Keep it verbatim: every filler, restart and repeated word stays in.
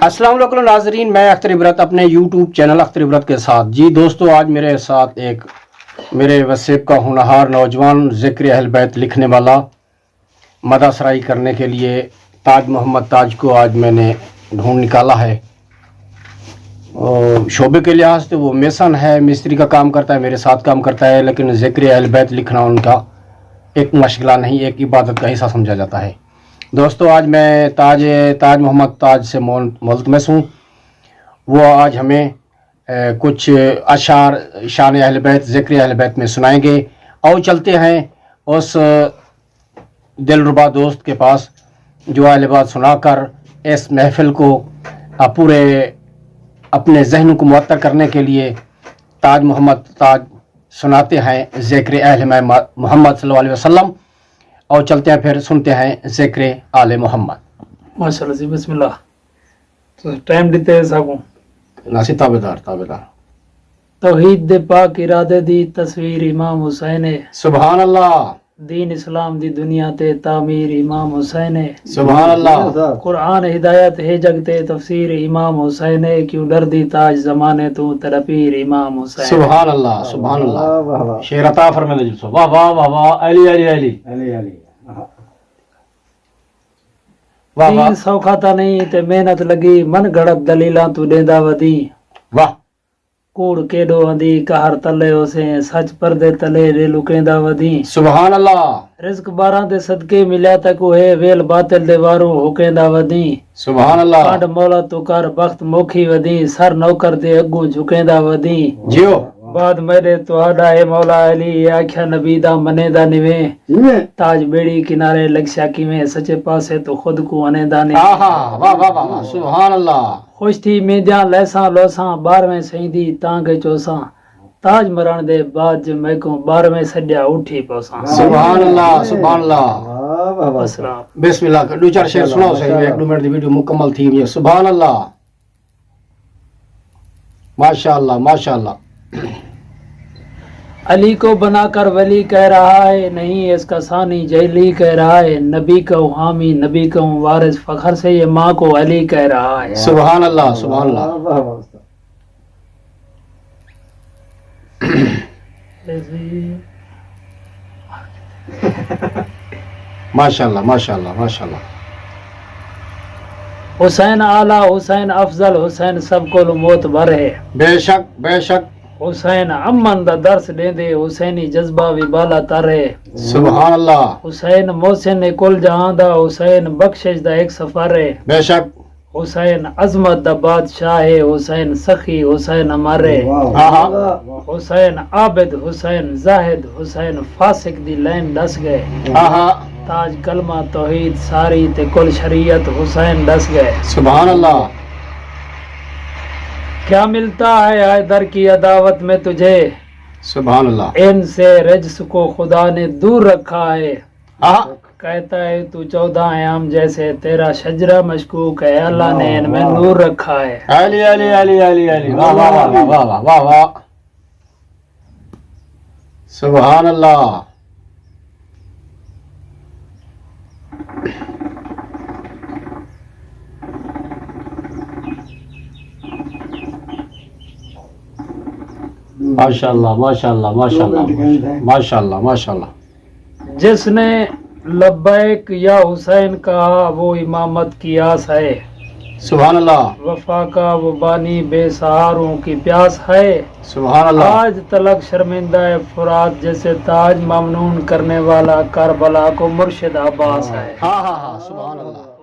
السلام علیکم ناظرین، میں اختر عبرت اپنے یوٹیوب چینل اختر عبرت کے ساتھ۔ جی دوستو، آج میرے ساتھ ایک میرے وسیب کا ہونہار نوجوان ذکر اہل بیت لکھنے والا، مدح سرائی کرنے کے لیے تاج محمد تاج کو آج میں نے ڈھونڈ نکالا ہے۔ اور شعبے کے لحاظ سے وہ میسن ہے، مستری کا کام کرتا ہے، میرے ساتھ کام کرتا ہے، لیکن ذکر اہل بیت لکھنا ان کا ایک مشغلہ نہیں، ایک عبادت کا حصہ سمجھا جاتا ہے۔ دوستو، آج میں تاج، تاج محمد تاج سے مول-، ملتمس ہوں۔ وہ آج ہمیں، اے، کچھ اشعار شان اہل بیت، ذکر اہل بیت میں سنائیں گے۔ آؤ چلتے ہیں اس دلربا دوست کے پاس، جو اہل بیت سنا کر اس محفل کو، آ، پورے اپنے ذہنوں کو معطر کرنے کے لیے تاج محمد تاج سناتے ہیں ذکر اہل مح-، محمد صلی اللہ علیہ وسلم۔ اور چلتے ہیں پھر سنتے ہیں ذکر آل محمد۔ ماشاءاللہ جی، بسم اللہ۔ تو ٹائم ݙتے ساکوں۔ ناسی تابعدار، تابعدار۔ توحید دے پاک ارادے دی تصویر امام حسین ہے۔ سبحان اللہ۔ دین اسلام دی دنیا تے تعمیر امام حسین ہے۔ سبحان اللہ۔ قرآن ہدایت ہے جگ تے تفسیر امام حسین ہے، کیوں ݙردی تاج زمانے توں ترپیر امام حسین ہے۔ سبحان اللہ، سبحان اللہ۔ واہ، واہ، واہ۔ شعر عطا فرمیندے جلسو۔ واہ، واہ، واہ، واہ، علی، علی، علی۔ علی، علی۔ واہ، واہ۔ دین سوکھا تاں نہیں تے محنت لڳی، من گھڑت دلیلاں توں ݙیندا ودیں۔ واہ۔ کوڑ کیݙو آندی قہر تلے ہوسیں، سچ پردے تلے ݙے لکیندا ودیں۔ سبحان اللہ۔ رزق ٻاراں دے صدقے ملیا تیکوں ہے، ویل باطل دے واروں ہکیندا ودیں۔ سبحان اللہ۔ کنڈ مولا توں کر بخت موکھی ودیں، سر نوکر دے اڳوں جھکیندا ودیں۔ جیو۔ بعد میݙے تہاݙا ہے مولا علی، اے آکھیا نبی دا منیندا نویں۔ جیویں۔ تاج ٻیڑی کنارے لڳسیا کیویں، سچے پاسے توں خود کوں انیندا نویں۔ آہا، واہ، واہ، واہ، واہ، سبحان اللہ۔ خوش تھی میندیاں لیساں لوساں، ٻارہویں سئیں دی تانگھ اچ ہوساں۔ تاج مرݨ دے بعد جے میکوں ٻارہویں سݙیا اٹھی پوساں۔ سبحان اللہ، سبحان اللہ۔ واہ، واہ، واہ۔ السلام۔ بسم اللہ، ݙو چار شعر سݨاؤ سئیں، ماشاءاللہ۔ ہک ݙو منٹ دی ویڈیو مکمل تھی وی ہے۔ سبحان اللہ۔ ماشاءاللہ، ماشاءاللہ۔ علی کو بنا کر ولی کہہ رہا ہے، نہیں اس کا ثانی جعلی کہہ رہا ہے۔ نبی کا حامی، نبی کا وارث فخر سے یہ ماں کو علی کہہ رہا ہے۔ سبحان اللہ، سبحان اللہ۔ واہ، واہ، واہ۔ ماشاءاللہ، ماشاءاللہ، ماشاءاللہ۔ حسین اعلیٰ، حسین افضل، حسین سب کولوں معتبر ہے۔ بے شک، بے شک۔ حسین امن دا درس ݙیندے، حسینی جذبہ وی بالا تر ہے۔ سبحان اللہ۔ حسین محسن ہے کل جہاں دا، حسین بخشش دا ہک سفر ہے۔ بے شک۔ حسین عظمت دا بادشاہ ہے، حسین سخی، حسین امر ہے۔ واہ۔ آہا۔ حسین عابد، حسین زاہد، حسین فاسق دی لائن ݙس ڳئے۔ آہا۔ تاج کلمہ توحید ساری تے کل شریعت حسین ݙس ڳئے۔ سبحان اللہ۔ کیا ملتا ہے حیدر کی عداوت میں تجھے؟ سبحان اللہ۔ ان سے رجس کو خدا نے دور رکھا ہے۔ آہا۔ کہتا ہے تو چودہ ایام جیسے، تیرا شجرہ مشکوک ہے، اللہ نے ان میں نور رکھا ہے۔ علی، علی، علی، علی، علی۔ واہ، واہ، واہ۔ سبحان اللہ۔ ماشاءاللہ، ماشاءاللہ، ماشاءاللہ، ماشاءاللہ، ماشاءاللہ۔ جس نے لبیک یا حسین کہا، وہ امامت کی آس ہے۔ سبحان اللہ۔ وفا کا وہ بانی بے سہاروں کی پیاس ہے۔ سبحان اللہ۔ آج تلک شرمندہ ہے فرات، جسے تاج ممنون کرنے والا کربلا کو مرشد عباس ہے۔ ہاں، ہاں، ہاں، سبحان اللہ۔